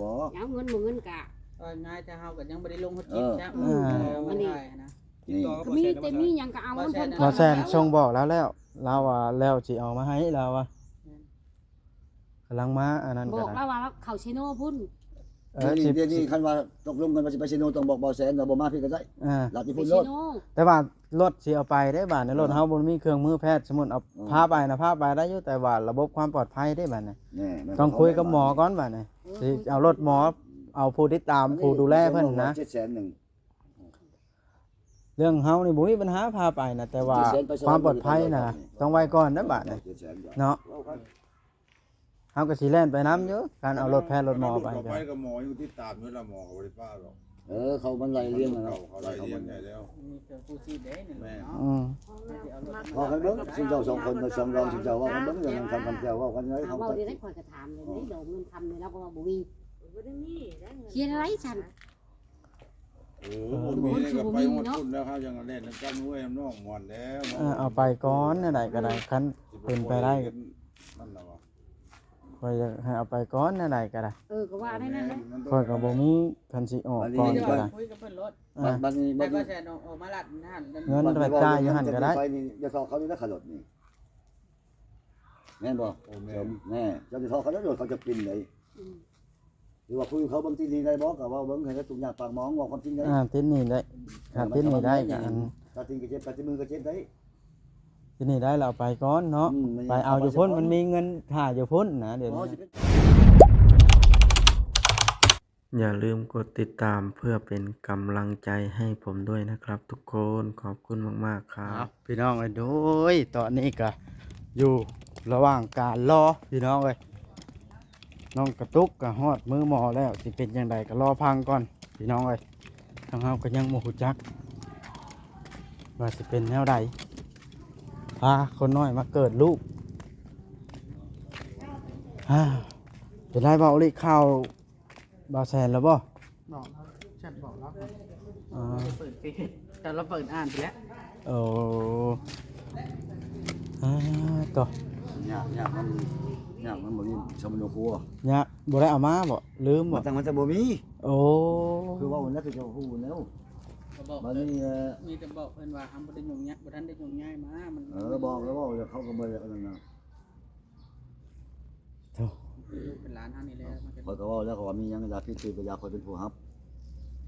ບໍ່ ເອົາເງິນບໍ່ເງິນກະ ວ່າງ່າຍ ແຕ່ເຮົາກໍຍັງບໍ່ໄດ້ລົງຮອດຈິດຊ້ຳ ເອີ ເອີ ມັນນີ້ ກໍມີແຕ່ມີຫຍັງກໍເອົາ ບໍ່ແຊນ ບໍ່ແຊນສົ່ງບອກລາວແລ້ວ ລາວວ່າແລ້ວຊິເອົາມາໃຫ້ ລາວວ່າ ແມ່ນ ກຳລັງມາ ອັນນັ້ນ ບອກລາວວ່າເຂົ້າເຊໂນພຸ້ນ ເອີ ດຽວນີ້ ດຽວນີ້ຄັນວ່າຕົກລົງກັນວ່າຊິໄປເຊໂນ ຕ້ອງບອກບ່າວແສນວ່າບໍ່ມາພີ້ກໍໄດ້ ອ່າ ລັດຢູ່ພຸ້ນໂລດ ແຕ່ວ່າ ລົດຊິເອົາໄປເດ້ບາດນີ້ ເອີ ລົດເຮົາບໍ່ມີເຄື່ອງມືແພດ ສົມມຸດເອົາ ເອີ ພາໄປນະ ພາໄປໄດ້ຢູ່ ແຕ່ວ່າລະບົບຄວາມປອດໄພເດ້ບາດນີ້ ແມ່ນ ຕ້ອງຄຸຍກັບໝໍກ່ອນບາດນີ້ ເອີ ຊິເອົາລົດໝໍ ເອົາຜູ້ຕິດຕາມ ຜູ້ດູແລເພິ່ນນະ ເຈັດແສນໜຶ່ງ ເລື່ອງເຮົານີ້ບໍ່ມີບັນຫາພາໄປນະ ແຕ່ວ່າ ເຈັດແສນໄປສະຫວັນ ຄວາມປອດໄພນະ ຕ້ອງໄວ້ກ່ອນນະບາດນີ້ ເຈັດແສນ ເນາະ. ເຮົາກໍຊິແລ່ນໄປນຳຢູ່ ການເອົາລົດແພດລົດໝໍໄປ ໄປກໍໝໍຍັງຕິດຕາມຢູ່ລະ ໝໍກໍບໍ່ໄດ້ປະດອກ ເອີ ເຂົາມັນໄລ່ລຽງແລ້ວເນາະ ເຂົາໄລ່ລຽງໃຫຍ່ແລ້ວ ມີເຄື່ອງກູ້ຊີບເດ້ ແມ່ນ ເນາະ ອືມ ເວົ້າກັນເບິ່ງ ຊຸມເຈົ້າສອງຄົນ ສອງລອງ ຊຸມເຈົ້າເວົ້າກັນເບິ່ງ ເລື່ອງນຳຄຳ ຄຳແກ້ວ ເວົ້າກັນໄດ້ ເວົ້າ ເວົ້າເລື່ອງໄດ້ ຂ້ອຍກໍຖາມເລີຍເດ້ ດອກເງິນຄຳນີ້ລາວກໍວ່າບໍ່ມີ ບໍ່ໄດ້ມີ ເຂົາເຮັດຈັ່ງໃດຊັ້ນ ເອີ ບໍ່ມີແລ້ວກໍໄປຮອດພຸ້ນແລ້ວ ເຮົາຍັງແລ່ນນຳກັນ ໂອ້ຍ ນ້ອງມ່ວນແລ້ວ ເອີ ເອົາໄປກ່ອນ ແນວໃດກໍໄດ້ ຄັນເປັນໄປໄດ້ ມັນລະວ່າ ຂ້ອຍຢາກໃຫ້ເອົາໄປກ່ອນແນວໃດກໍໄດ້ ເອີ ກໍວ່າແນວນັ້ນແຫຼະ ຂ້ອຍກໍບໍ່ມີ ຄັນຊິອອກກ່ອນກໍໄດ້ ຄຸຍກັບເພິ່ນໂລດ ອ່າ ບັດນີ້ ບັດນີ້ ແຕ່ວ່າແຊນອອກມາລັດຫັ້ນ ເງິນໄປຈ່າຍຢູ່ຫັ້ນກໍໄດ້ ໄປນີ້ ຢ່າຊອກເຂົາເດ້ ຄ່າລົດນີ້ ແມ່ນບໍ່? ໂອ້ ແມ່ນ ແມ່ນ ເຈົ້າຊິຊອກເຂົາເດ້ ລົດເຂົາຈະປິ່ນໄດ໋ ອືມ ຫຼືວ່າຄຸຍເຂົາເບິ່ງຕິດໜີ້ໄດ້ບໍ່ ກໍເວົ້າເບິ່ງໃຫ້ທຸກຍາກປາກໝອງ ເວົ້າຄວາມຈິງໄດ້ ອ່າ ຕິດໜີ້ໄດ້ ເອີ ຖ້າຕິດໜີ້ໄດ້ກໍອັນ ຖ້າຕິດກໍເຈັບ ຖ້າຕິດມືກໍເຈັບໄດ້ ທີນີ້ໄດ້ລະ ເອົາໄປກ່ອນເນາະ ອືມ ໄປເອົາຢູ່ພຸ້ນ ມັນມີເງິນຖ້າຢູ່ພຸ້ນນະ ດຽວນີ້. ຢ່າລືມກົດຕິດຕາມເພື່ອເປັນກຳລັງໃຈໃຫ້ຜົມດ້ວຍນະຄັບທຸກຄົນ ຂອບຄຸນມາກໆ ຄັບ. ພີ່ນ້ອງເອີຍ ໂດຍ ຕອນນີ້ກະຢູ່ລະຫວ່າງການລໍ ພີ່ນ້ອງເອີຍ ນ້ອງກະຕຸກກະຮອດມືໝໍແລ້ວ ຊິເປັນຈັ່ງໃດກະລໍຟັງກ່ອນ ພີ່ນ້ອງເອີຍ ທາງເຮົາກໍຍັງບໍ່ຮູ້ຈັກວ່າຊິເປັນແນວໃດ ພາຄົນນ້ອຍມາເກີດລູກ. ເປັນໄດບໍ່ ໂອລິ ຂ່າວບ່າວແສນແລ້ວບໍ່? ບອກແລ້ວ ແຊັດບອກແລ້ວ ອໍ ບໍ່ໄດ້ເປີດເຟສ ແຕ່ລາວເປີດອ່ານພຸ້ນແຫຼະ. ໂອ້ ອາ ໂຕ ຍາກ ຍາກນຳ ຍາກນຳບໍ່ມີສຳມະໂນຄົວ ຍາກ ບໍ່ໄດ້ເອົາມາບໍ່? ລືມບໍ່? ມັນຈັ່ງ ມັນຈັ່ງບໍ່ມີ. ໂອ້ ຄືເວົ້ານັ້ນ ຄືເຈົ້າຮູ້ແລ້ວ ກໍບອກ ບາດນີ້ ມີແຕ່ບອກເພິ່ນວ່າ ເຮົາບໍ່ໄດ້ຍົກຍ້າຍ ບໍ່ທັນໄດ້ຍົກຍ້າຍມາ ມັນ ເອີ ບອກແລ້ວ ເວົ້າແລ້ວ ເຂົາກໍບໍ່ໄດ້ອັນນັ້ນນະ. ໂທ້ ລູກເປັນຫຼານເຮົານີ້ແຫຼະ ມັນກໍ ຂ້ອຍກໍເວົ້າແລ້ວ ເຂົາວ່າມີຫຍັງຢ່າຜິດຖືກກໍຢ່າຂ້ອຍເປັນຜູ້ຮັບ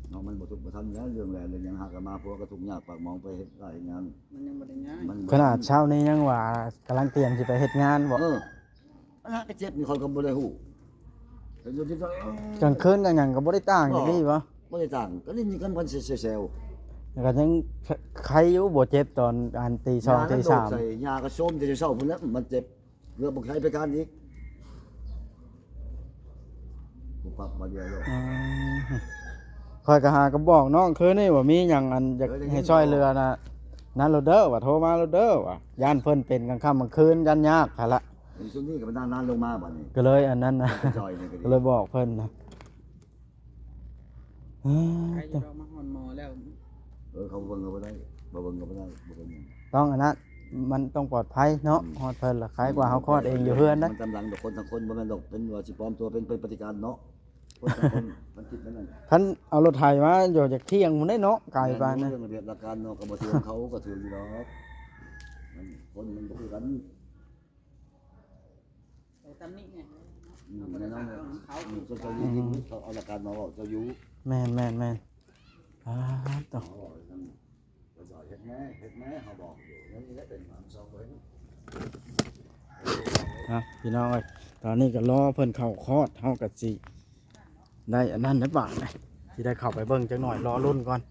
ເນາະ ມັນບໍ່ທຸກບໍ່ທັນແລ້ວ ເລື່ອງແລເລື່ອງຫຍັງຫາກັນມາ ຜົວກໍທຸກຍາກປາກໝອງໄປເຮັດການເຮັດງານ ມັນຍັງບໍ່ໄດ້ຍ້າຍ ມັນບໍ່ ຂະໜາດເຊົ້ານີ້ຍັງວ່າກຳລັງຕຽມຊິໄປເຮັດງານບໍ່? ເອີ ອັນນັ້ນກໍເຈັບນີ້ຂ້ອຍກໍບໍ່ໄດ້ຮູ້ ກາງຄືນກາງຫຍັງກໍບໍ່ໄດ້ຕ່າງ ບໍ່ ຈັກດີ້ບໍ່? ບໍ່ໄດ້ຕ່າງ ກໍຫຼິ້ນກັນ ກັນແຊວໆ ກໍຍັງໄຄຢູ່ ບໍ່ເຈັບຕອນອັນຕີສອງຕີສາມ ຍາກໍໂຊມແຕ່ເຊົ້າພຸ້ນແຫຼະ ມັນເຈັບ ເກືອບບໍ່ໄຄໄປການອີກ ປຸບປັບບາດດຽວໂລດ. ອືມ ຂ້ອຍກໍຫາກໍບອກນ້ອງຄືນນີ້ວ່າມີຫຍັງອັນຢາກ ເອີ ໃຫ້ຊ່ອຍເຫຼືອນະ ນັ້ນໂລດເດີວ່າ ໂທມາໂລດເດີວ່າ ຢ້ານເພິ່ນເປັນກາງຄ່ຳກາງຄືນ ຢ້ານຍາກຫັ້ນລະ ເປັນຊຸມນີ້ກໍໄປນານໆລົງມາບາດນີ້ ກໍເລີຍອັນນັ້ນນະ ຈອຍນີ້ກໍດີ ກໍເລີຍບອກເພິ່ນນະ. ອາ ໃຄຢູ່ດອກ ມາຮອດໝໍແລ້ວ ເອີ ເຂົາເບິ່ງກໍບໍ່ໄດ້ ບໍ່ເບິ່ງກໍບໍ່ໄດ້ ບໍ່ເປັນຫຍັງ ຕ້ອງອັນນັ້ນ ມັນຕ້ອງປອດໄພເນາະ ອືມ ຮອດເພິ່ນລະ ໄຄກວ່າເຮົາຄອດເອງຢູ່ເຮືອນນະ ມັນຕາມຫຼັງດອກ ຄົນທັງຄົນ ບໍ່ແມ່ນດອກ ເປັນວ່າຊິປອມຕົວເປັນ ເປັນປະຕິການເນາະ ຄົນທັງຄົນ ມັນຄິດແນວນັ້ນ ຄັນເອົາລົດໄຖມາ ຢູ່ຈາກທ່ຽງພຸ້ນເດ້ເນາະ ໄກປານນັ້ນ ເລື່ອງລະບຽບຫຼັກການເນາະ ກໍບໍ່ຖືກເຂົາ ກໍຖືກຢູ່ດອກ ມັນ ຄົນມັນບໍ່ຄືກັນ. ເອີ ຕຳໜິແນ່ ອືມ ແນ່ນອນ ເຂົາ ອືມ ເຈົ້າ ເຈົ້າຢູ່ ເຂົາເອົາຫຼັກການມາເວົ້າ ເຈົ້າຢູ່ ແມ່ນໆໆ ປາດໂທ້ ເຮົາເວົ້ານຳ ເຈົ້າເຮັດແນ່ ເຮັດແນ່ ເຮົາບອກຢູ່ ແນວນີ້ແຫຼະເປັນຫຍັງຊອກບໍ່ເຫັນ ອ່ະ ພີ່ນ້ອງເອີຍ ຕອນນີ້ກໍລໍເພິ່ນເຂົ້າຄອດ ເຮົາກໍຊິໄດ້ອັນນັ້ນແລ້ວບາດນີ້ ຊິໄດ້ເຂົ້າໄປເບິ່ງຈັກໜ້ອຍ ລໍລຸ້ນກ່ອນ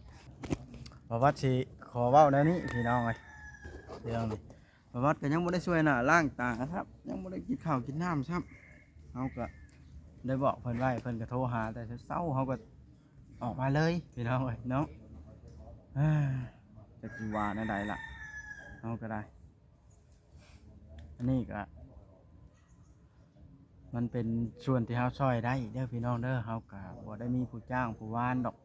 ບໍ່ວ່າຊິຂໍເວົ້າແນວນີ້ ພີ່ນ້ອງເອີຍ ເລື່ອງນີ້ ປະຫວັດກໍຍັງບໍ່ໄດ້ຊ່ວຍໜ້າລ້າງຕາຊ້ຳ ຍັງບໍ່ໄດ້ກິນເຂົ້າກິນນ້ຳຊ້ຳ ເຮົາກໍໄດ້ບອກເພິ່ນໄວ້ ເພິ່ນກໍໂທຫາແຕ່ເຊົ້າ ເຮົາກໍອອກມາເລີຍ ພີ່ນ້ອງເອີຍເນາະ ຈັກຊິວ່າແນວໃດລະ ເຮົາກໍໄດ້ ອັນນີ້ກໍ ມັນເປັນສ່ວນທີ່ເຮົາຊ່ອຍໄດ້ເດີພີ່ນ້ອງເດີ ເຮົາກະບໍ່ໄດ້ມີຜູ້ຈ້າງຜູ້ວານດອກ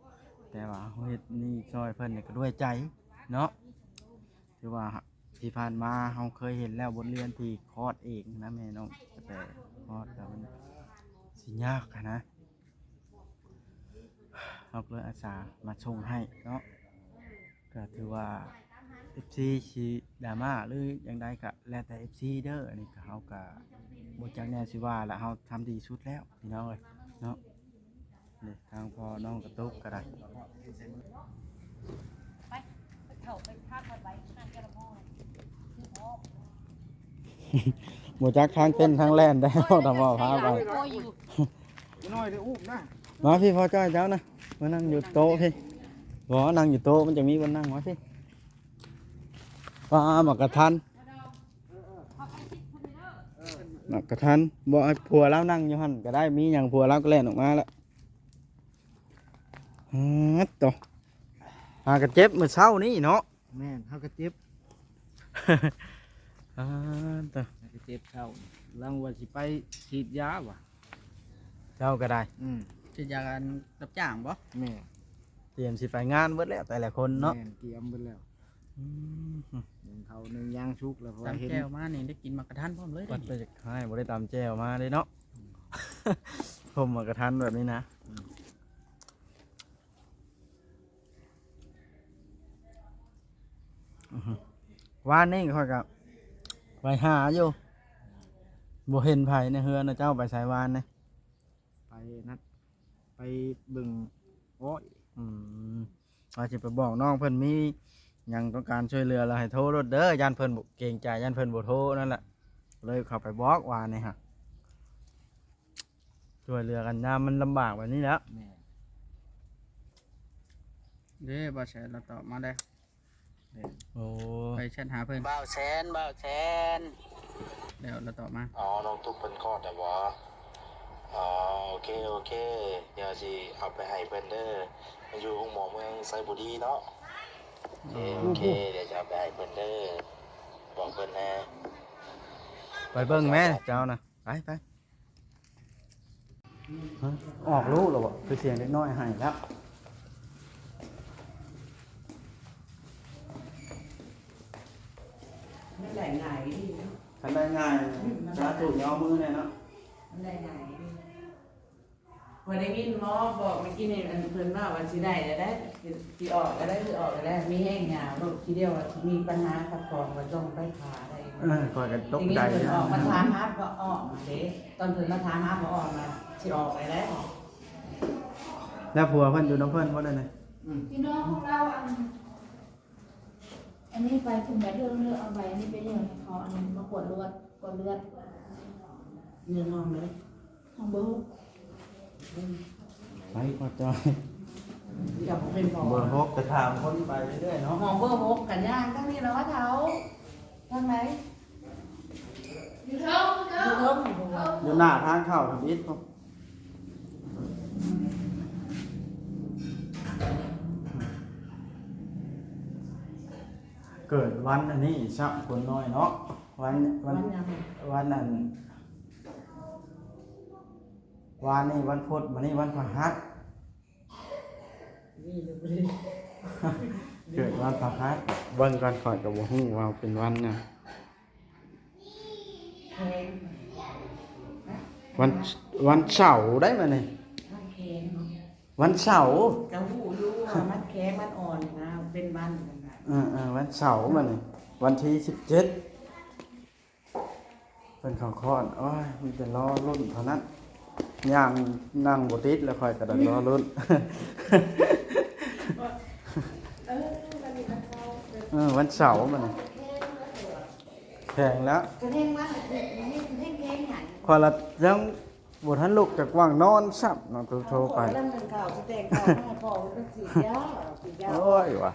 ແຕ່ວ່າເຮົາເຮັດນີ້ຊ່ອຍເພິ່ນນີ້ກະດ້ວຍໃຈເນາະ ຖືວ່າທີ່ຜ່ານມາເຮົາເຄີຍເຫັນແລ້ວ ບົດຮຽນທີ່ຄອດເອງນະ ແມ່ນ້ອງກະແຕ ຄອດແລ້ວມັນຊິຍາກຫັ້ນນະ. ນອກເລີຍອາສາມາສົ່ງໃຫ້ເນາະ. ກໍຖືວ່າເອັຟຊີຊິດຣາມາຫຼືຈັ່ງໃດກໍແລ້ວແຕ່ເອັຟຊີເດີ. ອັນນີ້ກໍເຮົາກໍບໍ່ຈັກແນວຊິວ່າລະ ເຮົາທຳດີສຸດແລ້ວພີ່ນ້ອງເອີຍເນາະ. ນີ້ທາງພໍ່ນ້ອງກະຕຸກກໍໄດ້ ໄປ ໄປເຂົ້າໄປພາເພິ່ນໄວ້ນັ້ນແກ່ລະພໍ່ ຄືພໍ່ ບໍ່ຈັກທາງເຕັ້ນທາງແລ່ນໄດ້ ເວົ້ານຳເວົ້າພາໄປ ໂອ້ຍຢູ່ ນ້ອຍໄດ້ອຸ້ມນະ. ມາພີ່ພໍ່ຈ້ອຍເຈົ້ານະ ມານັ່ງຢູ່ໂຕະພີ່. ບໍ່ ນັ່ງຢູ່ໂຕະມັນຈະມີບ່ອນນັ່ງ. ມາພີ່ ປາໝາກກະທັນ ໝາກກະທັນ. ບໍ່ ໃຫ້ຜົວລາວນັ່ງຢູ່ຫັ້ນກໍໄດ້ ມີຫຍັງຜົວລາວກໍແລ່ນອອກມາລະ. ອາດໂຕ ຫາກະເຈັບມື້ເຊົ້ານີ້ເນາະ. ແມ່ນ ຫາກະເຈັບ ອາດໂຕ ຫາກະເຈັບເຊົ້າ ຫຼັງວ່າຊິໄປສີດຢາຫວາ ເຈົ້າກໍໄດ້ ອືມ ສີດຢາອັນຮັບຈ້າງບໍ່? ແມ່ນ ຕຽມຊິໄປງານເບິດແລ້ວແຕ່ລະຄົນເນາະ. ແມ່ນ ຕຽມເບິດແລ້ວ ອືມ ໜຶ້ງເຂົ້າໜຶ້ງຫຍັງສຸກແລ້ວ ເພາະວ່າເຫັນຕຳແຈ່ວມານີ້ໄດ້ກິນໝາກກະທັນພ້ອມເລີຍ. ບໍ່ໄດ້ ໃຫ້ ບໍ່ໄດ້ຕຳແຈ່ວມາເດ້ເນາະ ອືມ ພົມໝາກກະທັນແບບນີ້ນະ ອືມ. ອືຮຶ ວານນີ້ຂ້ອຍກໍໄປຫາຢູ່ ບໍ່ເຫັນໃຜໃນເຮືອນນະ. ເຈົ້າໄປໃສວານນີ້? ໄປນັ້ນ ໄປເບິ່ງອ້ອຍ. ອືມ ວ່າຊິໄປບອກນ້ອງເພິ່ນ ມີຫຍັງຕ້ອງການຊ່ວຍເຫຼືອລະໃຫ້ໂທໂລດເດີ. ຢ້ານເພິ່ນບໍ່ເກງໃຈ ຢ້ານເພິ່ນບໍ່ໂທນັ້ນແຫຼະ ເລີຍເຂົ້າໄປບອກວານນີ້ຫະ. ຊ່ວຍເຫຼືອກັນຍາມມັນລຳບາກແບບນີ້ແຫຼະ. ແມ່ນ ເດ້ ບ່າວແສນລາວຕອບມາແລ້ວ. ໂອ້ ໄປແຊັດຫາເພິ່ນ ບ່າວແສນ ບ່າວແສນ ແລ້ວລາວຕອບມາ. ອໍ ນ້ອງຕຸກເພິ່ນຄອດແລ້ວບໍ? ອໍ ໂອເຄ ໂອເຄ ດຽວຊິເອົາໄປໃຫ້ເພິ່ນເດີ ມັນຢູ່ໂຮງໝໍເມືອງໄຊບູລີເນາະ. ໂອເຄ ໂອເຄ ດຽວຈະເອົາໄປໃຫ້ເພິ່ນເດີ ບອກເພິ່ນແດ່. ໄປເບິ່ງແມ້ເຈົ້ານະ ໄປ ໄປ. ຮະ ອອກລູກແລ້ວບໍ່? ຄືສຽງເດັກນ້ອຍໄຫ້ແລ້ວ. ມັນໄດ້ງ່າຍດີເນາະ ຄັນໄດ້ງ່າຍ ອືມ ສາທຸຍໍມືແດ່ເນາະ ມັນໄດ້ງ່າຍດີ. ຂ້ອຍໄດ້ຍິນໝໍບອກເມື່ອກີ້ນີ້ ອັນເພິ່ນເວົ້າວ່າຊິໄດ້ແລ້ວເດ້ ຊິອອກແລ້ວເດ້ ຊິອອກແລ້ວເດ້ ມີແຮງຍາວໂລດ ທີດຽວວ່າຊິມີປັນຫາຂັດຂ້ອງ ວ່າຕ້ອງໄປຜ່າໄດ້. ເອີ ຂ້ອຍກໍຕົກໃຈນະ ໄດ້ຍິນເພິ່ນອອກມາຖາມຫາ ກໍອອກມາເດ້ ຕອນເພິ່ນມາຖາມຫາ ກໍອອກມາ ຊິອອກແລ້ວເດ້. ແລ້ວຜົວເພິ່ນຢູ່ນຳເພິ່ນບໍ່ເດນີ້? ອືມ ພີ່ນ້ອງຂອງລາວ ອັນ ອັນນີ້ໄປເຖິງໃບເລື່ອງ ເລື່ອງເອົາໃບນີ້ໄປຍື່ນໃຫ້ເຂົາ ອັນມາກວດລວດ ກວດເລືອດ ເລື່ອງຫ້ອງເດີ ຫ້ອງເບີຫົກ. ໄປ ພໍ່ຈ້ອຍ ເຈົ້າບໍ່ເປັນໝໍ ເບີຫົກ ກໍຖາມຄົນໄປເລື້ອຍໆເນາະ. ຫ້ອງເບີຫົກ ກໍຍ່າງທາງນີ້ລະວ່າເຖົ້າ ທາງໃດ? ຢູ່ເທິງ ຢູ່ເທິງ ຢູ່ໜ້າທາງເຂົ້າທຳອິດພຸ້ນ. ເກີດວັນອັນນີ້ຊ້ຳຄົນນ້ອຍເນາະ ວັນ ວັນ ວັນຫຍັງ? ວັນອັນ ວານນີ້ວັນພຸດ ມື້ນີ້ວັນພະຫັດ. ນີ້ລະບໍ່ໄດ້ ເກີດວັນພະຫັດ ເບິ່ງກ່ອນ ຂ້ອຍກໍບໍ່ຮູ້ວ່າເປັນວັນຫຍັງ. ແຂງ ວັນ ວັນເສົາໄດ໋ມື້ນີ້ ວັນແຂງເນາະ ວັນເສົາ ກໍຮູ້ຢູ່ວ່າມັນແຂງມັນອ່ອນນະ ເປັນວັນນັ້ນນະ. ເອີໆ ວັນເສົາມື້ນີ້ ວັນທີສິບເຈັດ ເພິ່ນເຂົ້າຄອນ. ໂອ້ຍ ມີແຕ່ລໍລຸ້ນເທົ່ານັ້ນ ຍ່າງນັ່ງບໍ່ຕິດແລ້ວ ຂ້ອຍກໍໄດ້ລໍລຸ້ນ. ເອີ ວັນເສົາ ເອີ ວັນເສົາມື້ນີ້ ແຂງແລ້ວ ຂ້ອຍລະຍັງບໍ່ທັນລຸກຈາກຫວ່າງນອນຊ້ຳເນາະ ໂທໄປ. ໂອ້ຍວ່າ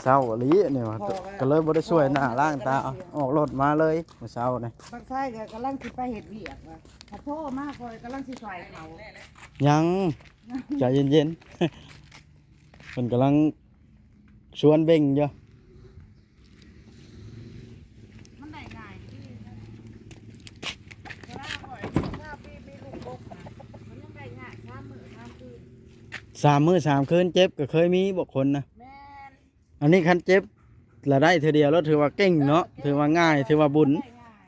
ເສົ້າອີ່ຫຼີນີ້ວ່າ ກໍເລີຍບໍ່ໄດ້ຊ່ວຍໜ້າລ້າງຕາ ອອກລົດມາເລີຍມື້ເຊົ້ານີ້. ບັກຊາຍກໍກຳລັງຊິໄປເຮັດວຽກວ່າ ຖ້າໂທມາຂ້ອຍກຳລັງຊິຊ່ອຍເຂົາ. ຍັງ ໃຈເຢັນໆ ເພິ່ນກຳລັງຊວນເບັ່ງຢູ່. ມັນໄດ້ງ່າຍດີ ເວລາຂ້ອຍຊາວປີມີລູກກົກນະ ມັນຍັງໄດ້ຍາກ ສາມມື້ສາມຄືນ ສາມມື້ສາມຄືນເຈັບກໍເຄີຍມີບໍ່ຄົນນະ? ແມ່ນ. ອັນນີ້ຄັນເຈັບລະໄດ້ເທື່ອດຽວລະຖືວ່າເກັ່ງເນາະ ເອີ ເກັ່ງ ຖືວ່າງ່າຍ ຖືວ່າບຸນ ໄດ້ງ່າຍ.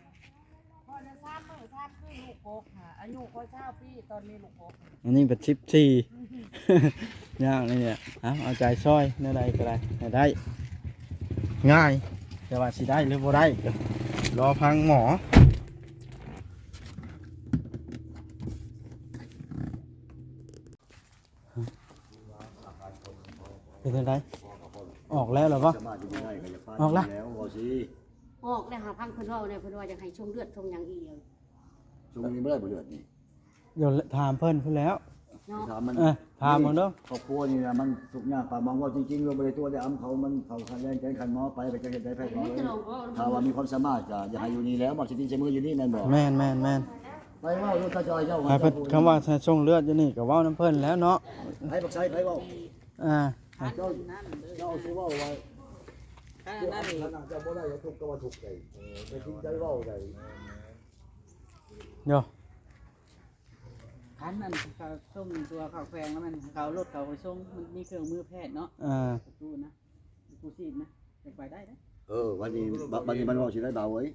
ຂ້ອຍນະສາມມື້ສາມຄືນລູກກົກຫາ ອາຍຸຂ້ອຍຊາວປີ ຕອນມີລູກກົກ ອັນນີ້ເປັນສິບສີ່. ຍາກນີ້ແຫຼະ ເອົາ ເອົາໃຈຊ່ອຍ ແນວໃດກໍໄດ້ ໃຫ້ໄດ້ ງ່າຍ ແຕ່ວ່າຊິໄດ້ຫຼືບໍ່ໄດ້ ກໍລໍຟັງໝໍ. ເປັນຈັ່ງໃດ? ອອກແລ້ວລະບໍ່? ອອກແລ້ວ? ອອກແລ້ວ ຫາຟັງເພິ່ນເວົ້າແດ່ ເພິ່ນວ່າຢາກໃຫ້ຊົງເລືອດຊົງຫຍັງອີກ. ຊົງນີ້ບໍ່ໄດ້ບໍ່ເລືອດນີ້? ດຽວຖາມເພິ່ນພຸ້ນແລ້ວ ເນາະ ຖາມມັນ ເອີ ຖາມເບິ່ງເດີ້. ຄອບຄົວນີ້ນະ ມັນທຸກຍາກປາກໝອງ ເວົ້າຈິງໆ ເວົ້າບໍ່ໄດ້ຕົວະໄດ້ອຳເຂົາ ມັນເຂົາຂະແຍງແກງຂັນໝໍໄປ ໄປຈັກເຮັດໃດໄປກໍເອີຍ. ຖ້າວ່າມີຄວາມສາມາດກໍຢາກໃຫ້ຢູ່ນີ້ແລ້ວ ມອບຊິນໃສ່ມືຢູ່ນີ້ແມ່ນບໍ່? ແມ່ນໆໆ. ໄປເວົ້າຢູ່ຕາຈອຍເຈົ້າ ໃຫ້ເພິ່ນ ຄຳວ່າໃຫ້ຊົງເລືອດຢູ່ນີ້ກໍເວົ້ານຳເພິ່ນແລ້ວເນາະ. ໃຜບັກໄຊ ໃຜເວົ້າ? ອ່າ ເຈົ້າ ເຈົ້າຊິເວົ້າວ່າ ຂະໜາດນັ້ນ ຂະໜາດເຈົ້າບໍ່ໄດ້ ທຸກກໍວ່າທຸກໄດ້ ເອີ ຕັດສິນໃຈເວົ້າໄດ້ ໂຍ. ຄັນອັນເຂົາສົ່ງຕົວເຂົ້າແຂວງແລ້ວ ມັນເຂົາເອົາລົດເຂົາໄປສົ່ງ ມັນມີເຄື່ອງມືແພດເນາະ ອ່າ ປະຕູນະ ກູ້ຊີບນະ ຍັງໄປໄດ້ເດ້. ເອີ ບັດນີ້ ບັດນີ້ມັນເວົ້າຊິໄດ້ບ່າວເອີຍ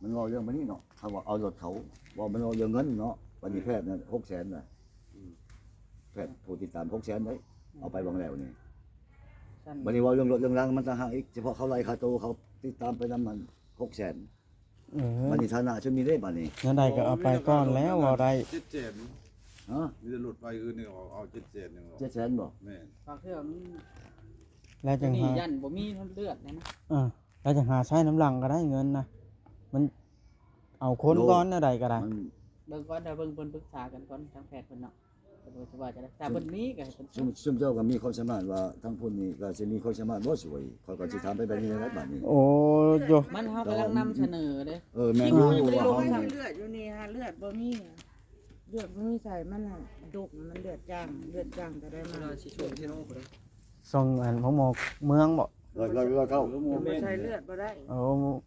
ມັນເວົ້າເລື່ອງບັດນີ້ເນາະ ເຂົາວ່າເອົາລົດເຂົາ ເວົ້າ ມັນເວົ້າເລື່ອງເງິນເນາະ ບັດນີ້ແພດນັ້ນຫົກແສນນະ ອືມ ແພດຜູ້ຕິດຕາມຫົກແສນເດ້ ເອົາໄປຫວ່າງແລ້ວນີ້ ບັດນີ້ເວົ້າເລື່ອງລົດເລື່ອງລາງມັນຕ່າງຫາກອີກ ສະເພາະເຂົາໄລ່ຄ່າໂຕ ເຂົາຕິດຕາມໄປນຳມັນຫົກແສນ. ເອີ ບັດນີ້ຖານະຊຸມນີ້ເດ້ບັດນີ້ ແນວໃດກໍເອົາໄປກ່ອນແລ້ວ ເວົ້າໄດ້ ເຈັດແສນ ຮະ ມີແຕ່ລົດໄປຄືນນີ້ ເອົາ ເອົາເຈັດແສນ ຍັງ ເຈັດແສນບໍ່? ແມ່ນ ບາງເທື່ອມັນ ແລ້ວຈັ່ງຫາ ຢ້ານບໍ່ມີເລືອດແນ່ນະ ເອີ ແລ້ວຈັ່ງຫາໃຊ້ນຳຫຼັງກໍໄດ້ເງິນນະ ມັນເອົາຄົນກ່ອນ ແນວໃດກໍໄດ້ ມັນ ເບິ່ງກ່ອນ ຖ້າເບິ່ງເພິ່ນປຶກສາກັນກ່ອນ ທາງແພດເພິ່ນເນາະ. ເພິ່ນວ່າຈັ່ງໃດ ຖ້າເພິ່ນມີກໍໃຫ້ເພິ່ນ ຊຸມ ຊຸມເຈົ້າກໍມີຄວາມສາມາດວ່າ ທາງພຸ້ນນີ້ກໍຊິມີຄວາມສາມາດບໍ່ຊ່ວຍ ຂ້ອຍກໍຊິຖາມໄປແບບນີ້ແຫຼະບັດນີ້. ໂອ້ ໂຢ ມັນ ເຮົາກຳລັງນຳສະເໜີເດ້. ເອີ ແມ່ນຢູ່ ວ່າເຮົານີ້ ເລືອດຢູ່ນີ້ຫາເລືອດບໍ່ມີ ເລືອດບໍ່ມີໃສ່ ມັນດຸກ ມັນເລືອດຈາງ ເລືອດຈາງກໍໄດ້ມາ ຊິສົ່ງທີ່ໂນນພຸ້ນເດ້ ສົ່ງອັນໂຮງໝໍເມືອງບໍ? ຮ້ອຍ ຮ້ອຍ ຮ້ອຍເກົ້າ ບໍ່ໃສ່ເລືອດບໍ່ໄດ້. ໂອ້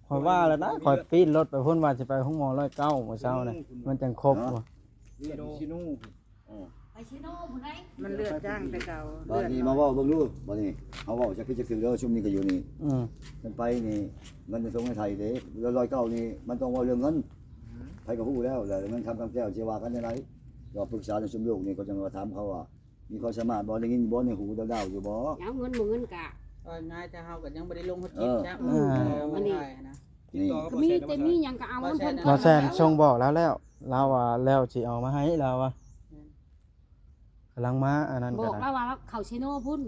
ຂ້ອຍວ່າແລ້ວນະ ຂ້ອຍປີ້ນລົດໄປພຸ້ນ ວ່າຊິໄປໂຮງໝໍຮ້ອຍເກົ້າມື້ເຊົ້ານະ ມັນຈັ່ງຄົບ. ເນາະ ເລືອດຊິໂນ ເອີ ໄປຊິໂນພຸ້ນໃດ ມັນເລືອດຈາງແຕ່ເກົ່າ. ບັດນີ້ມາເວົ້າເບິ່ງດູ ບັດນີ້ເຮົາເວົ້າຈັກຜິດຈັກຖືກເດີ ຊຸມນີ້ກໍຢູ່ນີ້ ອືມ ມັນໄປນີ້ ເງິນຈະສົ່ງໃຫ້ໄທເດ້ ແລ້ວຮ້ອຍເກົ້ານີ້ ມັນຕ້ອງເວົ້າເລື່ອງເງິນ ໃຜກໍຮູ້ແລ້ວ ແລ້ວເງິນຄຳຄຳແກ້ວຊິວ່າກັນຈັ່ງໃດ ກໍປຶກສາໃນຊຸມລູກນີ້ ກໍຈັ່ງວ່າຖາມເຂົາວ່າ ມີຄວາມສາມາດບໍ່? ໄດ້ຍິນຢູ່ບໍ່? ໃນຫູດາວໆຢູ່ບໍ່? ເອົາເງິນບໍ່ເງິນກະ ເອົາງ່າຍໆ ແຕ່ເຮົາກໍຍັງບໍ່ໄດ້ລົງຮອດຈິດ ເອີ ຈ້ຳ ເອີ ມັນນີ້ ນີ້ ກໍມີແຕ່ມີຫຍັງກໍເອົານຳເພິ່ນ. ບ່າວແສນສົ່ງບອກລາວແລ້ວ ລາວວ່າແລ້ວຊິເອົາມາໃຫ້ ລາວວ່າ ແມ່ນ ກຳລັງມາອັນນັ້ນ ບອກລາວວ່າເຂົ້າເຊໂນພຸ້ນ.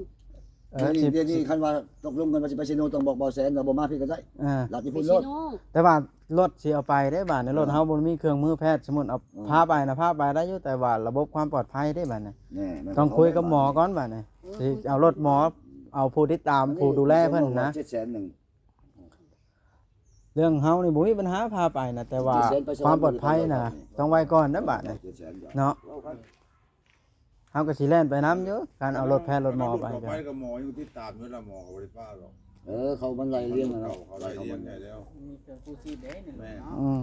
ເອີ ດຽວນີ້ ດຽວນີ້ຄັນວ່າຕົກລົງກັນວ່າຊິໄປເຊໂນ ຕ້ອງບອກບ່າວແສນວ່າບໍ່ມາພີ້ກໍໄດ້ ອ່າ ລັດຢູ່ພຸ້ນໂລດ ແຕ່ວ່າ ລົດຊິເອົາໄປເດ້ບາດນີ້ ລົດເຮົາບໍ່ມີເຄື່ອງມືແພດ ສົມມຸດເອົາ ເອີ ພາໄປນະ ພາໄປໄດ້ຢູ່ ແຕ່ວ່າລະບົບຄວາມປອດໄພເດ້ບາດນີ້ ຕ້ອງຄຸຍກັບໝໍກ່ອນບາດນີ້ ຊິເອົາລົດໝໍ ເອົາຜູ້ຕິດຕາມ ຜູ້ດູແລເພິ່ນນະ ເຈັດແສນໜຶ່ງ ເລື່ອງເຮົານີ້ບໍ່ມີບັນຫາພາໄປນະ ແຕ່ວ່າຄວາມປອດໄພນະ ຕ້ອງໄວ້ກ່ອນນະບາດນີ້ ເນາະ. ເຮົາກໍຊິແລ່ນໄປນຳຢູ່ ຄັນເອົາລົດແພດລົດໝໍໄປ ໄປກໍໝໍຍັງຕິດຕາມຢູ່ລະ ໝໍກໍບໍ່ໄດ້ປະດອກ. ເອີ ເຂົາມັນໄລ່ລຽງນະເນາະ ເຂົາໄລ່ລຽງໃຫຍ່ແລ້ວ ມີເຄື່ອງກູ້ຊີບເດ້ນີ້ ແມ່ນ ເນາະ ອືມ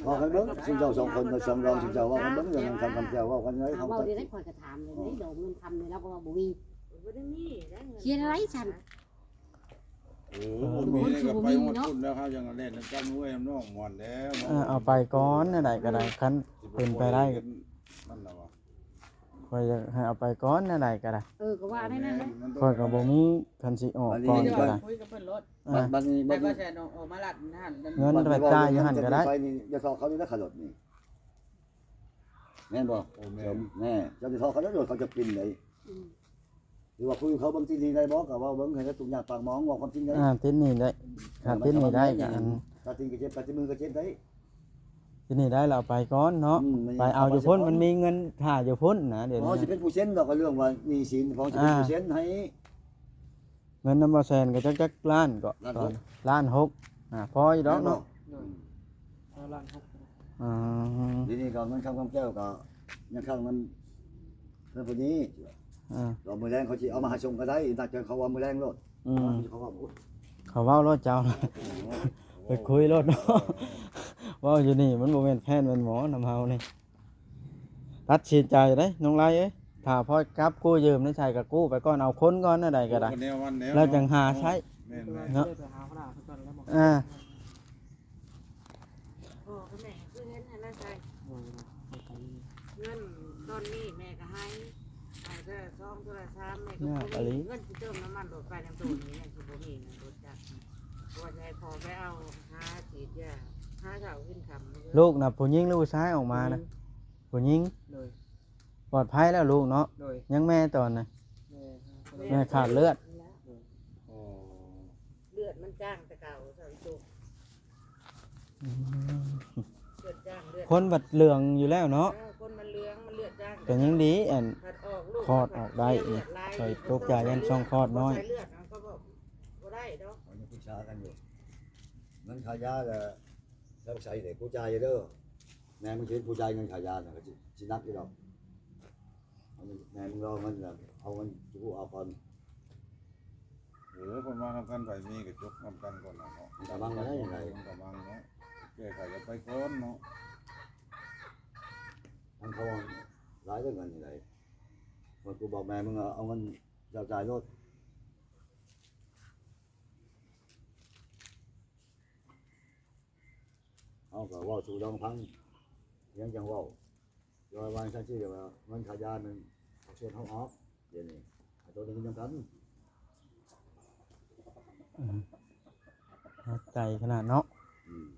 ເວົ້າກັນເບິ່ງ ຊຸມເຈົ້າສອງຄົນ ສອງດອງ ຊຸມເຈົ້າເວົ້າກັນເບິ່ງ ເລື່ອງຄຳຄຳແກ້ວ ເວົ້າກັນເລີຍ ເຮົາ ເວົ້າໄດ້ ຂ້ອຍກໍຖາມເລີຍເດ້ ດອກເງິນຄຳນີ້ ລາວກໍວ່າບໍ່ມີ ບໍ່ໄດ້ມີ ເຂົາເຮັດຈັ່ງໃດຊັ້ນ? ເອີ ບໍ່ມີກໍໄປຮອດພຸ້ນແລ້ວ ເຮົາຍັງແລ່ນນຳກັນ ໂອ້ຍ ນຳນ້ອງມ່ວນແລ້ວ ເອີ ເອົາໄປກ່ອນ ແນວໃດກໍໄດ້ ຄັນເປັນໄປໄດ້ ມັນລະວ່າ ຂ້ອຍຢາກໃຫ້ເອົາໄປກ່ອນ ແນວໃດກໍໄດ້ ເອີ ກໍວ່າແນວນັ້ນແຫຼະ ຂ້ອຍກໍບໍ່ມີ ຄັນຊິອອກກ່ອນກໍໄດ້ ຄຸຍກັບເພິ່ນໂລດ ບັດ ບັດນີ້ ບັດນີ້ ແຕ່ວ່າແຊນອອກມາລັດຫັ້ນ ເງິນໄປຈ່າຍຢູ່ຫັ້ນກໍໄດ້ ໄປນີ້ ຢ່າຊອກເຂົາເດ້ ຂາລົດນີ້ ແມ່ນບໍ່? ໂອ້ ແມ່ນ ແມ່ ເຈົ້າຊິຊອກເຂົາໄດ້ໂລດ ເຂົາຈະປິ່ນໄດ້ ອືມ ຫຼືວ່າຄຸຍເຂົາເບິ່ງຕິດໜີ້ໄດ້ບໍ່ ກໍເວົ້າເບິ່ງໃຫ້ລະທຸກຍາກປາກໝອງ ເວົ້າຄວາມຈິງໄດ້ ອ່າ ຕິດໜີ້ໄດ້ ຖ້າຕິດໜີ້ໄດ້ກໍອັນ ຖ້າຕິດໜີ້ກໍເຈັບ ຖ້າຕິດມືກໍເຈັບໄດ້ ຕິດໜີ້ໄດ້ລະເອົາໄປກ່ອນເນາະ ອືມ ໄປເອົາຢູ່ພຸ້ນ ມັນມີເງິນຖ້າຢູ່ພຸ້ນນະ ດຽວນີ້ ເຮົາຊິເປັນຜູ້ເຊັນດອກ ກໍເລື່ອງວ່າໜີ້ສິນ ເຮົາຊິເປັນຜູ້ເຊັນໃຫ້ ເງິນນຳບໍ່ແຊນກໍຈັກ ຈັກລ້ານກໍ ລ້ານຫົກ ລ້ານຫົກ ອ່າ ພໍຢູ່ດອກເນາະ ແມ່ນບໍ່? ໂດຍ ອືມ ເອົາລ້ານຫົກ ອ່າ ດຽວນີ້ກໍເງິນຄຳຄຳແກ້ວກໍຍັງຄ້າງນຳເພິ່ນຜູ້ນີ້ ອ່າ ດອກມື້ແລງເຂົາຊິເອົາມາໃຫ້ສົ່ງກໍໄດ້ ນັດກັນເຂົາວ່າມື້ແລງໂລດ ອືມ ເຂົາເວົ້າ ເຂົາເວົ້າໂລດເຈົ້າ ໂອ້ ໄປຄຸຍໂລດເນາະ ເວົ້າຢູ່ນີ້ມັນບໍ່ແມ່ນແພດແມ່ນໝໍນຳເຮົານີ້ ຕັດສິນໃຈເດ້ນ້ອງໄລເອີຍ ຖ້າພໍກັບກູ້ຢືມໃນໃສກໍກູ້ໄປກ່ອນ ເອົາຄົນກ່ອນ ແນວໃດກໍໄດ້ ແລ້ວຈັ່ງຫາໃຊ້ ແມ່ນໆ ເນາະ ອ່າ ພໍ່ກັບແມ່ຄືເຫັນຫັ້ນນະໄຊ ເງິນຕອນນີ້ແມ່ກໍໃຫ້ ໃຫ້ ເທື່ອສອງເທື່ອສາມ ແມ່ກໍບໍ່ມີເງິນຊິເຕີມນ້ຳມັນລົດໄປນຳໂຕນີ້ ຍັງຊິບໍ່ມີນຳລົດຈັກ ເພາະວ່າຊິໃຫ້ພໍ່ໄປເອົາ ຫາສີດຢາ ຫາເຊົ້າກິນຄ່ຳ ລູກນະຜູ້ຍິງຫຼືຜູ້ຊາຍອອກມານະ? ຜູ້ຍິງ. ໂດຍ. ປອດໄພແລ້ວລູກເນາະ? ໂດຍ. ຍັງແມ່ຕອນນະ? ແມ່ ແມ່ຂາດເລືອດ. ໂອ້ ເລືອດມັນຈາງແຕ່ເກົ່າ ເຈົ້າອີ່ຕຸກ. ອືມ ເລືອດຈາງ ເລືອດ ຄົນບັດເຫຼືອງຢູ່ແລ້ວເນາະ. ເອີ ຄົນມັນເຫຼືອງ ມັນເລືອດຈາງ ກໍຍັງດີ ອັນ ຄອດອອກໄດ້ນີ້ ຂ້ອຍຕົກໃຈອັນຊ່ອງຄອດນ້ອຍ. ໃສ່ເລືອດ ເຮົາກໍບໍ່ ບໍ່ໄດ້ດອກ. ເຮົາຍັງປຶກສາກັນຢູ່ ເງິນຄ່າຢາລະ ທາງໃສເດ້ ກູຈ່າຍເດີ. ແມ່ມຶງຊິເປັນຜູ້ຈ່າຍເງິນຄ່າຢານະ ກໍຊິ ຊິໜັກຢູ່ດອກ. ແມ່ມຶງລອງມັນນະ ເອົາເງິນ ກູເອົາກ່ອນ. ເອີ ເພິ່ນມານຳກັນ ໃຜມີກໍຈົບນຳກັນກ່ອນນະເນາະ. ມັນກະບັງໄດ້ຈັ່ງໃດ ມັນກະບັງເນາະ ແກ້ໄຂກັນໄປກ່ອນເນາະ. ທາງເຂົາຫຼາຍເລື່ອງກັນນີ້ໄດ໋. ເມື່ອກູບອກແມ່ມຶງ ເອົາເງິນເຈົ້າຈ່າຍໂລດ. ເຮົາກໍເວົ້າສູ່ລອງຟັງ ຍັງຈັ່ງເວົ້າ ແຕ່ວ່າວ່າຊັ້ນຊິ ແຕ່ວ່າເງິນຄ່າຢານັ້ນ ພາກສ່ວນເຮົາອອກ ດຽວນີ້ ໂຕນີ້ນຳກັນ. ອືມ ໜັກໃຈຂະໜາດເນາະ. ອືມ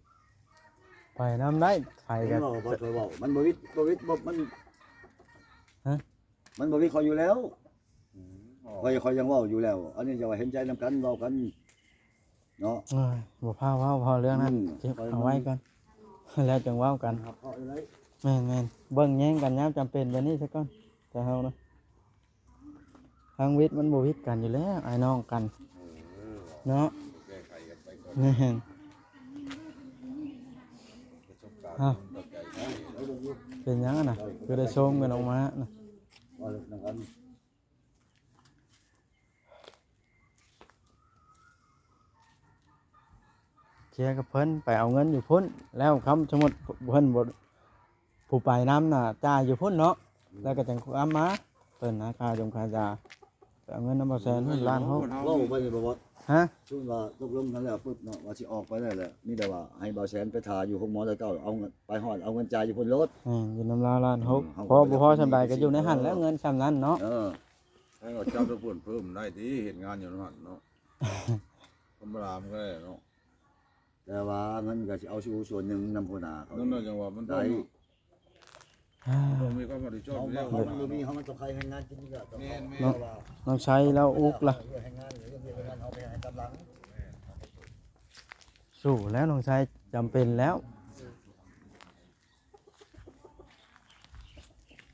ໄປນຳໄດ້ ໃຜກໍ ເຫັນບໍ່ ບໍ່ຄ່ອຍເວົ້າ ມັນບໍ່ວິດ ບໍ່ວິດ ບໍ່ ມັນ ຮະ? ມັນບໍ່ມີຂ້ອຍຢູ່ແລ້ວ. ອືມ ຂ້ອຍ ຂ້ອຍຍັງເວົ້າຢູ່ແລ້ວ ອັນນີ້ຈະວ່າເຫັນໃຈນຳກັນ ເວົ້າກັນເນາະ. ເອີຍ ບໍ່ພາເວົ້າ ເວົ້າເລື່ອງນັ້ນ ອືມ ເກັບເອົາໄວ້ກ່ອນ ແລ້ວຈຶ່ງເວົ້າກັນ. ຮັບເອົາໄດ້. ແມ່ນໆ ເບິ່ງແຍງກັນຍາມຈຳເປັນແບບນີ້ຊະກ່ອນ ແຕ່ເຮົານະ ທາງວິດມັນບໍ່ວິດກັນຢູ່ແລ້ວ ອ້າຍນ້ອງກັນ ເອີ ເນາະ. ແມ່ນ ປະສົບການ ເປັນຫຍັງນະ ຄືໄດ້ໂຊມກັນອອກມານະ? ເຄຍກັບເພິ່ນ ໄປເອົາເງິນຢູ່ພຸ້ນ ແລ້ວຄຳສົມມຸດເພິ່ນບໍ່ ຜູ້ໄປນຳນະ ຈ່າຍຢູ່ພຸ້ນເນາະ ແລ້ວກໍຈັ່ງກັບມາ ເພິ່ນນະ ຄ່າຢົງຄ່າຢາ ໄປເອົາເງິນນຳບ່າວແສນພຸ້ນ ລ້ານຫົກ. ເວົ້າໄປນີ້ບໍ່ບອດ ຮະ? ສົມມຸດວ່າຕົກລົງກັນແລ້ວປຶບເນາະ ວ່າຊິອອກໄປແລ້ວແຫຼະ ມີແຕ່ວ່າໃຫ້ບ່າວແສນໄປຖ້າຢູ່ໂຮງໝໍແຕ່ເກົ່າ ເອົາເງິນ ໄປຮອດເອົາເງິນຈ່າຍຢູ່ພຸ້ນໂລດ. ແມ່ນ ຢູ່ນຳລາວລ້ານຫົກ ອືມ ພໍບໍ່ພໍສ່ຳໃດກໍຢູ່ໃນຫັ້ນແຫຼະ ເງິນສ່ຳນັ້ນເນາະ. ເອີ ໃຫ້ເຂົາຈັບໄປພຸ້ນເພີ່ມໄດ້ຕິ ເຮັດງານຢູ່ນຳຫັ້ນເນາະ ທຳມະດາມັນກໍໄດ້ເນາະ. ແຕ່ວ່າເງິນກໍຊິເອົາສູ່ສ່ວນໜຶ່ງນຳຫົວໜ້າເຂົາ ນັ້ນນະ ຈັ່ງວ່າມັນຕ້ອງ ໄດ້ ມັນຕ້ອງມີຄວາມຮັບຜິດຊອບຢູ່ແລ້ວ ເຮົາມັນບໍ່ມີ ເຮົາມັນຕ້ອງຂາຍແຮງງານກິນນີ້ແຫຼະ. ແມ່ນໆ ເນາະ ນ້ອງໄຊລາວອຸກລະ ແຮງງານ ເຮັດວຽກແຮງງານເຮົາໄປໃຫ້ກຳລັງ ສູ້ແລ້ວ ນ້ອງໄຊຈຳເປັນແລ້ວ.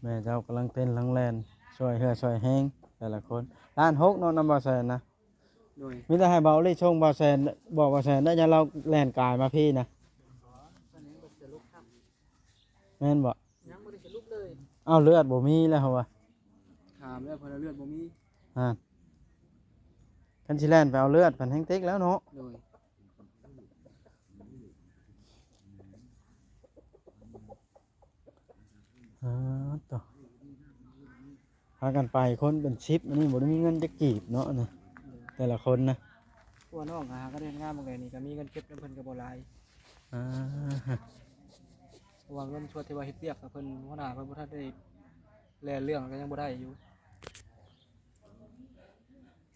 ແມ່ເຈົ້າກຳລັງເຕັ້ນກຳລັງແລ່ນ ຊ່ວຍເຫື່ອຊ່ວຍແຮງແຕ່ລະຄົນ. ລ້ານຫົກເນາະ ນຳບ່າວແສນນະ. ໂດຍ ມີແຕ່ໃຫ້ບ່າວລີສົ່ງບ່າວແສນ ບອກບ່າວແສນໄດ້ ຢ່າລາວແລ່ນກາຍມາພີ້ນະ. ແມ່ນບໍ່? ຍັງບໍ່ໄດ້ສະຫຼຸບເລີຍ. ເອົາ ເລືອດບໍ່ມີແລ້ວເຮົາວ່າ ຖາມແລ້ວເພິ່ນວ່າເລືອດບໍ່ມີ. ອ່າ ຄັນຊິແລ່ນໄປເອົາເລືອດ ພັນແຮ່ງຕິກແລ້ວເນາະ. ໂດຍ. ອ່າ ໂຕ ພາກັນໄປຄົນເປັນສິບ ອັນນີ້ບໍ່ໄດ້ມີເງິນຈັກກີບເນາະນະ ແຕ່ລະຄົນນະ. ພວກນ້ອງຫາກໍໄດ້ເຮັດງານໝົດແລ້ວນີ້ ກໍມີເງິນເກັບນຳເພິ່ນກໍບໍ່ຫຼາຍ. ອ່າ ເພາະວ່າເງິນສ່ວນທີ່ວ່າເຮັດວຽກກັບເພິ່ນ ຫົວໜ້າເພິ່ນບໍ່ທັນໄດ້ແລ່ນເລື່ອງ ກໍຍັງບໍ່ໄດ້ຢູ່.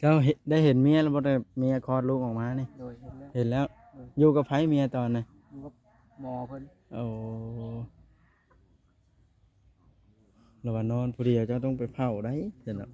ເຈົ້າເຫັນ ໄດ້ເຫັນເມຍແລ້ວບໍ່? ໄດ້ເມຍຄອດລູກອອກມານີ້. ໂດຍ ເຫັນແລ້ວ ເຫັນແລ້ວ. ໂດຍ. ຢູ່ກັບໃຜເມຍຕອນນັ້ນ? ຢູ່ກັບໝໍເພິ່ນ. ໂອ້ ລະວ່ານອນຜູ້ດຽວ ເຈົ້າຕ້ອງໄປເຝົ້າໄດ໋ ຊັ້ນເນາະ.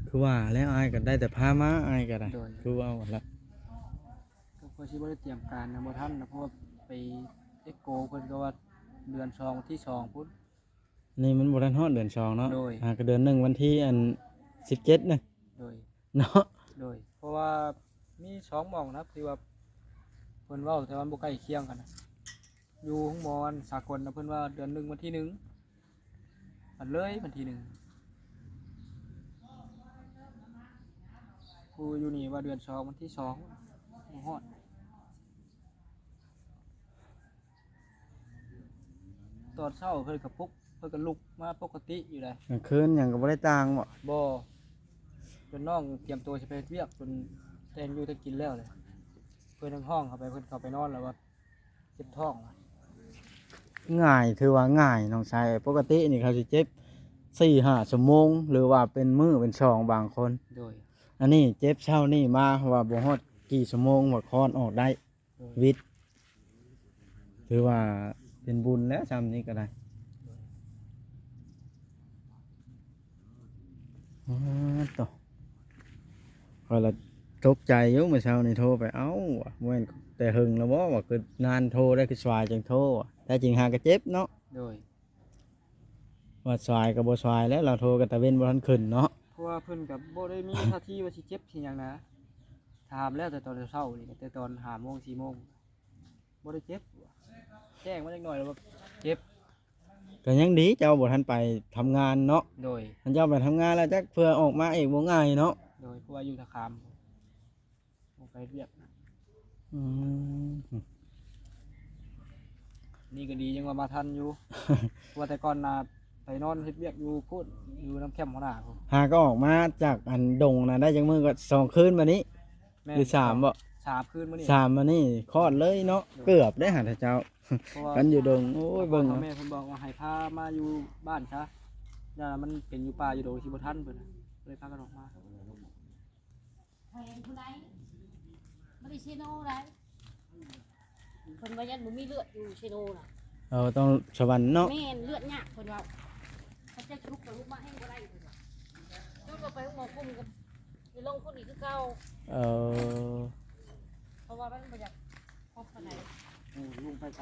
ຄືວ່າແລ້ວ ອ້າຍກໍໄດ້ແຕ່ພາມາ ອ້າຍກໍໄດ້. ໂດຍ. ຄືເວົ້າຫັ້ນລະ ກໍຂ້ອຍຊິບໍ່ໄດ້ຕຽມການນະ ບໍ່ທັນນະ ເພາະວ່າໄປເອັກໂກເພິ່ນກໍວ່າເດືອນສອງ ວັນທີສອງພຸ້ນ. ນີ້ມັນບໍ່ທັນຮອດເດືອນສອງເນາະ. ໂດຍ. ຫາກໍເດືອນໜຶ່ງ ວັນທີອັນສິບເຈັດນະ. ໂດຍ. ເນາະ. ໂດຍ. ເພາະວ່າມີສອງໝ່ອງນະ ທີ່ວ່າເພິ່ນເວົ້າ ແຕ່ວ່າມັນບໍ່ໃກ້ຄຽງກັນນະ. ຢູ່ໂຮງໝໍອັນສາກົນນະ ເພິ່ນວ່າເດືອນໜຶ່ງ ວັນທີໜຶ່ງ ມັນເລີຍວັນທີໜຶ່ງ. ຜູ້ຢູ່ນີ້ວ່າເດືອນສອງ ວັນທີສອງ ບໍ່ຮອດ. ຕອນເຊົ້າເພິ່ນກໍປຸກ ເພິ່ນກໍລຸກມາປົກກະຕິຢູ່ໃດ໋. ກາງຄືນຫຍັງກໍບໍ່ໄດ້ຕ່າງບໍ? ບໍ່. ຈົນນ້ອງຕຽມຕົວຊິໄປເຮັດວຽກ ຈົນແຕ່ງຢູ່ແຕ່ງກິນແລ້ວແຫຼະ ເພິ່ນຍັງຮ້ອງເຂົ້າໄປ ເພິ່ນເຂົ້າໄປນອນແລ້ວວ່າເຈັບທ້ອງວ່າ. ງ່າຍ ຖືວ່າງ່າຍນ້ອງຊາຍ. ປົກກະຕິນີ້ເຂົາຊິເຈັບສີ່ຫ້າຊົ່ວໂມງ ຫຼືວ່າເປັນມື້ເປັນສອງບາງຄົນ. ໂດຍ ອັນນີ້ເຈັບເຊົ້ານີ້ມາ ເພາະວ່າບໍ່ຮອດ ກ່ ຊົ່ວໂມງວ່າຄອດອອກໄດ້ ໂດຍ ວິດ ຖືວ່າເປັນບຸນແລ້ວ ຊ່ຳນີ້ກໍໄດ້. ອໍ ໂຕ ຂ້ອຍລະຕົກໃຈຢູ່ ມື້ເຊົ້ານີ້ໂທໄປ ເອົ້າ ວ່າບໍ່ແມ່ນແຕ່ເຫິງແລ້ວບໍ່ ວ່າຄືນານໂທໄດ້ ຄືສວາຍຈັ່ງໂທ ແທ້ຈິງຫາກະເຈັບເນາະ. ໂດຍ ວ່າສວາຍກໍບໍ່ສວາຍແລ້ວ ລາວໂທກັນຕາເວັນບໍ່ທັນຂຶ້ນເນາະ ເພາະວ່າເພິ່ນກໍບໍ່ໄດ້ມີທ່າທີວ່າຊິເຈັບຊິຫຍັງນະ. ຖາມແລ້ວແຕ່ຕອນເຊົ້າໆນີ້ ແຕ່ຕອນຫ້າໂມງ ສີ່ໂມງ ບໍ່ໄດ້ເຈັບ ແຈ້ງມາຈັກໜ່ອຍແລ້ວວ່າເຈັບ. ກໍຍັງດີເຈົ້າບໍ່ທັນໄປທຳງານເນາະ. ໂດຍ ຄັນເຈົ້າໄປທຳງານແລ້ວ ຈັກເພື່ອອອກມາອີກບໍ່ງ່າຍເນາະ. ໂດຍ ເພາະວ່າຢູ່ທ່າຂາມ ອອກໄປເຮັດວຽກນະ. ອືມ ນີ້ກໍດີຍັງວ່າມາທັນຢູ່ ເພາະວ່າແຕ່ກ່ອນນະໄປນອນເຮັດວຽກຢູ່ພຸ້ນ ຢູ່ນຳແຄມຫົວໜ້າພຸ້ນ. ຫາກໍອອກມາຈາກອັນດົງນະໄດ້ຈັກມື້ ກໍສອງຄືນມານີ້. ແມ່ນ ຫຼືສາມບໍ? ສາມຄືນມານີ້ ສາມມານີ້ຄອດເລີຍເນາະ. ໂດຍ ເກືອບໄດ້ຫາເຈົ້າ ເພາະວ່າ ກັນຢູ່ດົງ ໂອ້ຍ ເບິ່ງ ພໍ່ແມ່ເພິ່ນບອກວ່າໃຫ້ພາມາຢູ່ບ້ານຊະ ຢ້ານມັນເປັນຢູ່ປ່າຢູ່ດົງຊິບໍ່ທັນເພິ່ນ ກໍເລີຍພາກັນອອກມາ. ແຂວງຜູ້ໃດ ບໍ່ໄດ້ເຊໂນໃດ ເພິ່ນວ່າຢ້ານບໍ່ມີເລືອດຢູ່ເຊໂນນະ. ເອີ ຕ້ອງສະຫວັນເນາະ. ແມ່ນ ເລືອດຍາກເພິ່ນເວົ້າ ເຂົາເຈົ້າຈະລຸກໄປລຸກມາແຮງບໍ່ໄດ້ເພິ່ນວ່າ ຈົນວ່າໄປໂຮງໝໍກຸ້ມກໍໄປລົງພຸ້ນອີກຄືເກົ່າ. ເອີ ເພາະວ່າມັນບໍ່ຢາກພົບປານໃດ. ເອີ ລຸງໄປໄກ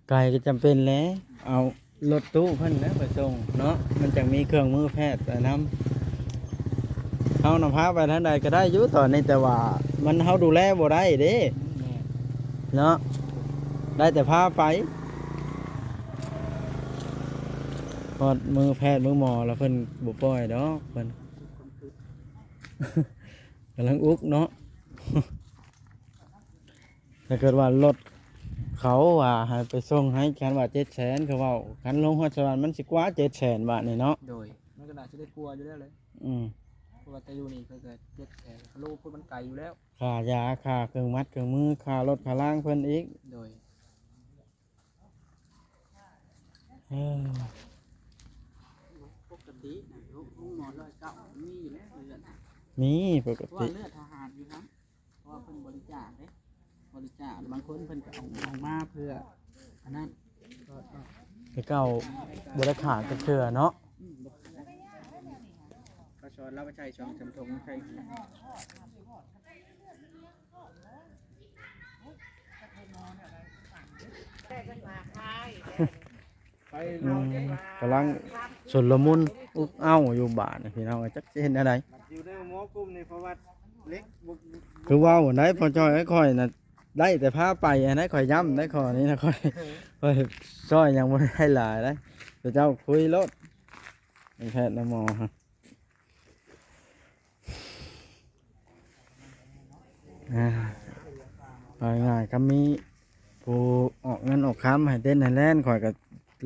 ໄກກໍຈຳເປັນແຫຼະ ເອົາລົດຕູ້ເພິ່ນແຫຼະໄປສົ່ງເນາະ ມັນຈັ່ງມີເຄື່ອງມືແພດໄປນຳ. ເຮົານະພາໄປທາງໃດກໍໄດ້ຢູ່ຕອນນີ້ ແຕ່ວ່າມັນ ເຮົາດູແລບໍ່ໄດ້ເດ້. ແມ່ນ ເນາະ ໄດ້ແຕ່ພາໄປ. ຮອດມືແພດມືໝໍແລ້ວເພິ່ນບໍ່ປ່ອຍດອກ ເພິ່ນກຳລັງອຸກເນາະ. ຖ້າເກີດວ່າລົດເຂົາວ່າໃຫ້ໄປສົ່ງໃຫ້ ຄັນວ່າເຈັດແສນ ເຂົາເວົ້າ ຄັນລົງຮອດສະຫວັນມັນຊິກວ່າເຈັດແສນບາດນີ້ເນາະ. ໂດຍ ມັນກໍໜ້າຊິໄດ້ກວ່າຢູ່ແລ້ວແຫຼະ. ອືມ ເພາະວ່າແຕ່ຢູ່ນີ້ເພິ່ນກໍເຈັດແສນ ຄາໂລພຸ້ນມັນໄກຢູ່ແລ້ວ ຄ່າຢາ ຄ່າເຄື່ອງມັດເຄື່ອງມື ຄ່າລົດຄ່າລາງເພິ່ນອີກ. ໂດຍ ເອີ ປົກກະຕິນະ ໂຮງໝໍຮ້ອຍເກົ້າມີຢູ່ແລ້ວເລືອດ ມີປົກກະຕິ ເລືອດທະຫານຢູ່ຫັ້ນ. ເພາະວ່າເພິ່ນບໍລິຈາກເດ້ ບໍລິຈາກ ບາງຄົນເພິ່ນກໍເອົາອອກມາເພື່ອອັນນັ້ນ. ແຕ່ເກົ່າບໍ່ໄດ້ຂາດຈັກເທື່ອເນາະ. ອືມ ບໍ່ຂາດ ເຂົາສອນລາວໄປໃສ່ສອງສາມຖົງໃສ່. ອືມ ກຳລັງຊຸນລະມຸນອຸກເອົ້າຢູ່ບາດນີ້ພີ່ນ້ອງ ຈັກຊິເຮັດແນວໃດ. ຢູ່ໃນໝໍກຸ້ມນີ້ ເພາະວ່າເຫຼັກບໍ່ ຄືເວົ້າໄດ໋ ພໍ່ຈ້ອຍ ຂ້ອຍນະໄດ້ແຕ່ພາໄປຫັ້ນນະ ຂ້ອຍຢ້ຳໄດ໋ ຂໍ້ນີ້ນະ ຂ້ອຍ ຂ້ອຍຊ່ອຍຫຍັງບໍ່ໄດ້ຫຼາຍໃດ໋ ເຈົ້າຄຸຍໂລດ ແພດນະໝໍ. ອ່າ ເວົ້າງ່າຍໆ ຄັນມີຜູ້ອອກເງິນອອກຄຳໃຫ້ເຕັ້ນໃຫ້ແລ່ນ ຂ້ອຍກໍ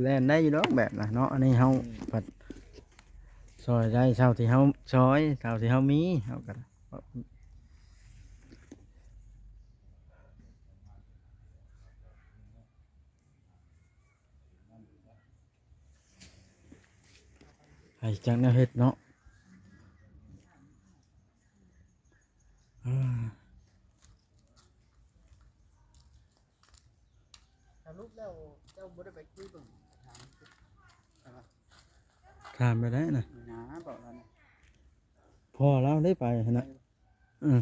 ແລ່ນໄດ້ຢູ່ດອກແບບນະເນາະ. ອັນນີ້ເຮົາ ອືມ ພັດຊ່ອຍໄດ້ເທົ່າທີ່ເຮົາຊ່ອຍ ເທົ່າທີ່ເຮົາມີ ເຮົາກໍ ໃຜຈັກແນວເຮັດເນາະ. ອາ ສະຫຼຸບແລ້ວເຈົ້າບໍ່ໄດ້ໄປຄຸຍເບິ່ງ ຖາມ ຖາມໄປໄດ້ນະ ນະ ບອກລາວນະ ພໍ່ລາວໄດ້ໄປຫັ້ນນະ. ເອີ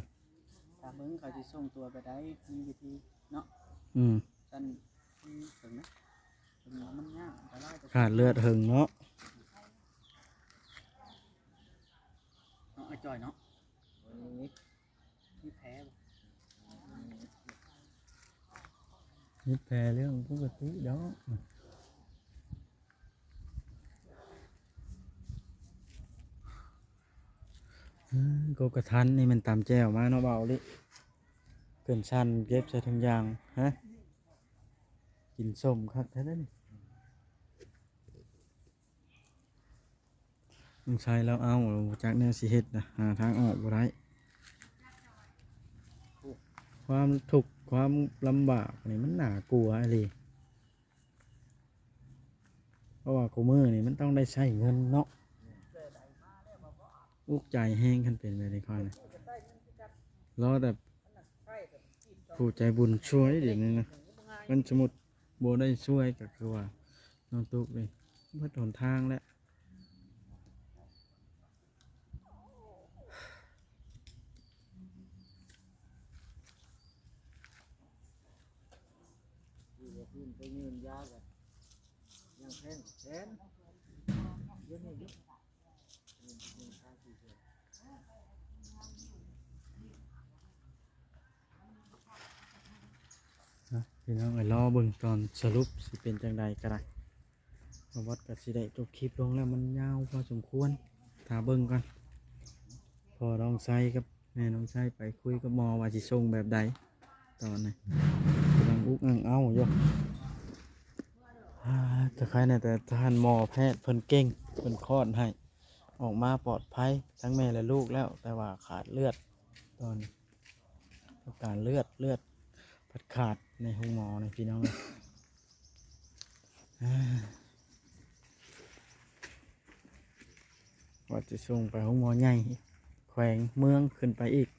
ຖ້າເບິ່ງເຂົາຊິສົ່ງຕົວໄປໄດ້ ມີວິທີເນາະ. ອືມ ຊັ້ນ ເຖິງນະ ເຖິງວ່າມັນຍາກ ອັນຕະລາຍ ຂາດເລືອດເຖິງເນາະ ເນາະ ອ້າຍຈ່ອຍເນາະ. ມີແຜ ມີແຜເລື່ອງປົກກະຕິດອກ. ອືມ ກົບກະທັນນີ້ແມ່ນຕຳແຈ່ວມາເນາະ ເບົາລິ ຂຶ້ນຊັ້ນເກັບໃສ່ຖົງຢາງ. ຮະ ກິນສົ້ມຄັກແທ້ເດ້ນີ້. ສົງໄສລາວເອົາ ບໍ່ຈັກແນວຊິເຮັດນະ ຫາທາງອອກບໍ່ໄດ້. ຄວາມທຸກຄວາມລຳບາກນີ້ມັນໜ້າກົວອີ່ຫຼີ ເພາະວ່າຄູ່ມື້ນີ້ມັນຕ້ອງໄດ້ໃຊ້ເງິນເນາະ. ອຸກໃຈແຮງຄັນເປັນແບບນີ້ຂ້ອຍນະ ລໍແຕ່ຜູ້ໃຈບຸນຊ່ວຍດຽວນີ້ນະ. ຄັນສົມມຸດບໍ່ໄດ້ຊ່ວຍກໍຄືວ່ານ້ອງຕຸກນີ້ເບິດຫົນທາງແລ້ວ. ຢູ່ວ່າຄືນໄປຍື່ນຢາກໍຍັງແພງແສນ ດຽວນີ້ຢູ່ ນະ ພີ່ນ້ອງເອີຍ ລໍເບິ່ງຕອນສະຫຼຸບຊິເປັນຈັ່ງໃດກໍໄດ້. ບ່າວບອດກໍຊິໄດ້ຈົບຄລິບລົງແລ້ວ ມັນຍາວພໍສົມຄວນ ຖ້າເບິ່ງກ່ອນ. ພໍ່ນ້ອງໄຊກັບແມ່ນ້ອງໄຊໄປຄຸຍກັບໝໍວ່າຊິສົ່ງແບບໃດ ຕອນນີ້ກຳລັງອຸກອັ່ງເອົ້າຢູ່. ອາ ແຕ່ໃຄແນ່ ແຕ່ທ່ານໝໍແພດເພິ່ນເກັ່ງ ເພິ່ນຄອດໃຫ້ອອກມາປອດໄພທັງແມ່ ແລະ ລູກແລ້ວ ແຕ່ວ່າຂາດເລືອດ ຕອນນີ້ຕ້ອງການເລືອດ ເລືອດພັດຂາດໃນໂຮງໝໍນີ້ ພີ່ນ້ອງເອີຍ. ວ່າຈະສົ່ງໄປໂຮງໝໍໃຫຍ່ແຂວງເມືອງຂຶ້ນໄປອີກ